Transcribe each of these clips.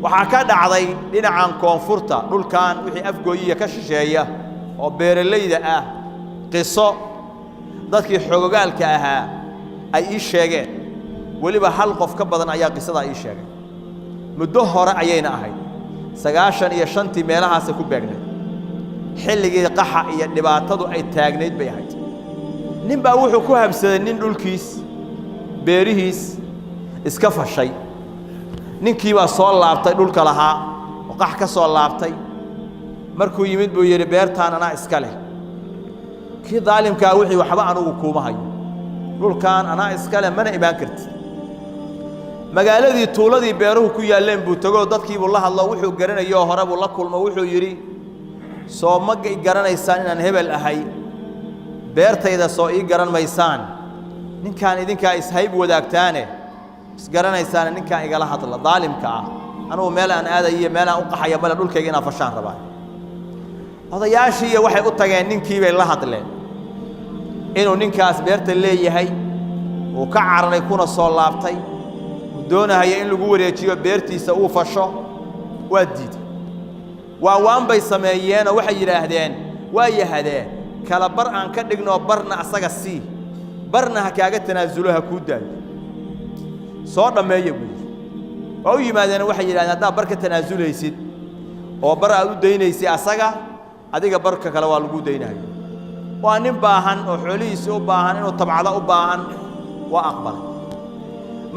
Waxaa ka dhacday dhinacan koonfurta, dhulkan wixii Afgooyiya ka shisheeya oo beeralayda ah, qiso dadkii xogogaalka ahaa ay ii sheegeen. Weliba hal qof ka badan ayaa qisadaa ii sheegay. Muddo hore ayayna ahayd, 95-tii meelahaasay ku beegnayd, xilligii qaxa iyo dhibaatadu ay taagnayd bay ahayd. Nin baa wuxuu ku habsaday nin dhulkiis, beerihiis iska fashay. Ninkii baa soo laabtay dhulka lahaa oo qax ka soo laabtay. Markuu yimid buu yidhi: "Beertaan anaa iska leh." Kii daalimkaa wixii: "Waxba anugu kuuma hayo, dhulkaan anaa iska leh, mana imaan kartid." Magaaladii, tuuladii beeruhu ku yaalleen buu tegoo dadkiibuu la hadlo. Wuxuu garanayoo hore buu la kulmo. Wuxuu yidhi: "Soo ma garanaysaan inaan hebel ahay? Beertayda soo ii garan maysaan? Ninkaan idinkaa ishayb wadaagtaane, isgaranaysaane, ninkaan igala hadla daalimka ah. Anugu meel aan aadayo iyo meel aan u qaxaya male, dhulkayga inaan fashaan rabaa." Odayaashii iyo waxay u tageen ninkii bay la hadleen inuu ninkaas beerta leeyahay, uu ka cararay kuna soo laabtay, uu doonahaya in lagu wareejiyo beertiisa uu fasho. Waa diiday. Waa waan bay sameeyeenoo waxay yidhaahdeen: "Waa yahadee, kala bar aan ka dhignoo, barna asaga sii, barna ha kaaga tanaasulo, ha kuu daayo. Soo dhammeeya," buu yidhi. Waa u yimaadeen. Waxay yidhahdeen: "Haddaad bar ka tanaasulaysid oo bar aad u daynaysay asaga, adiga barka kale waa lagu daynayo." Waa nin baahan oo xoolihiisii u baahan, inuu tabcado u baahan. Waa aqbalay.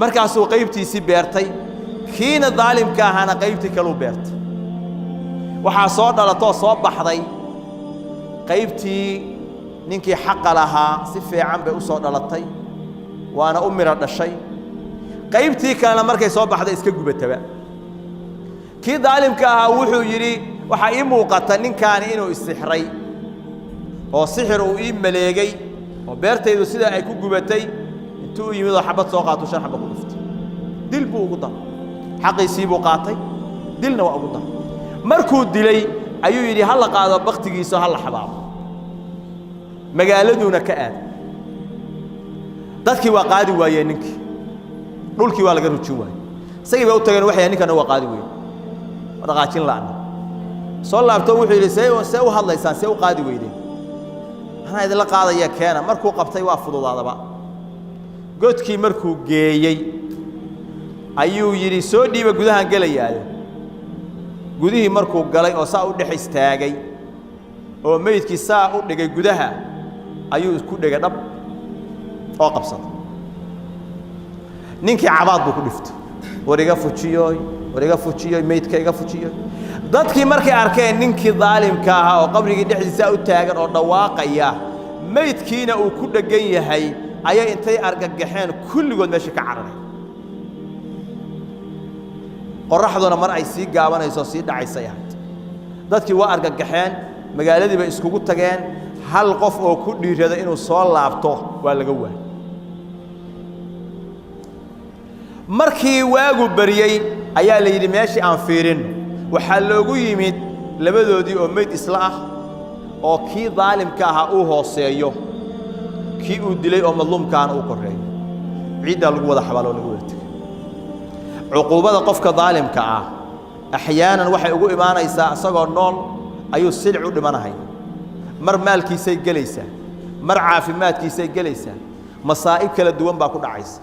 Markaasuu qaybtiisii beertay, kiina daalimka ahaana qaybtii kaluu beertay. Waxaa soo dhalatoo soo baxday qaybtii ninkii xaqa lahaa. Si fiican bay u soo dhalatay, waana u midho dhashay. Qaybtii kalena markay soo baxday iska gubataba. Kii daalimka ahaa wuxuu yidhi: "Waxaa ii muuqata ninkaani inuu isixray oo sixir uu ii maleegay oo beertaydu sidaa ay ku gubatay." Intuu u yimid oo xabad soo qaato, shan xaba ku dhuftay, dil buu ugu daray. Xaqiisii buu qaatay, dilna waa ugu daray. Markuu dilay ayuu yidhi: "Ha la qaado baktigiisa, ha la xabaabo." Magaaladuuna ka aaday. Dadkii waa qaadi waayeen ninkii, dhulkii waa laga rujin waayey. Isagii bay u tageen. Waxay: "Ninkana waa qaadi weyne, waa dhaqaajin la'na." Soo laabto, wuxuu yidhi: See u hadlaysaan? See u qaadi weydeen? Anaa idinla qaadaya, keena." Markuu qabtay waa fududaadaba. Godkii markuu geeyey ayuu yidhi: "Soo dhiiba, gudahaan gelayaayo." Gudihii markuu galay oo saa u dhex istaagay oo meydkii saa u dhigay gudaha, ayuu isku dhegay dhab oo qabsaday. Ninkii cabaad buu ku dhiftay: "War iga fujiyooy, war iga fujiyoy, meydka iga fujiyoy." Dadkii markay arkeen ninkii daalimka ahaa oo qabrigii dhexdiisa u taagan oo dhawaaqaya, meydkiina uu ku dheggan yahay, ayay intay argagaxeen kulligood meesha ka carareen. Qorraxduna mar ay sii gaabanayso, sii dhacaysay ahayd. Dadkii waa argagaxeen, magaaladii bay iskugu tageen. Hal qof oo ku dhiirada inuu soo laabto waa laga waayay. Markii waagu baryey ayaa la yidhi: "Meeshii aan fiirinno." Waxaa loogu yimid labadoodii oo meyd isla ah, oo kii daalimka ahaa uu hooseeyo, kii uu dilay oo madluumkaana uu korreeyo. Ciiddaa lagu wada xabaalo, lagu wada tegay. Cuquubada qofka daalimka ah axyaanan waxay ugu imaanaysaa isagoo nool ayuu silic u dhimanahaya. Mar maalkiisay gelaysaa, mar caafimaadkiisay gelaysaa, masaa'ib kala duwan baa ku dhacaysa.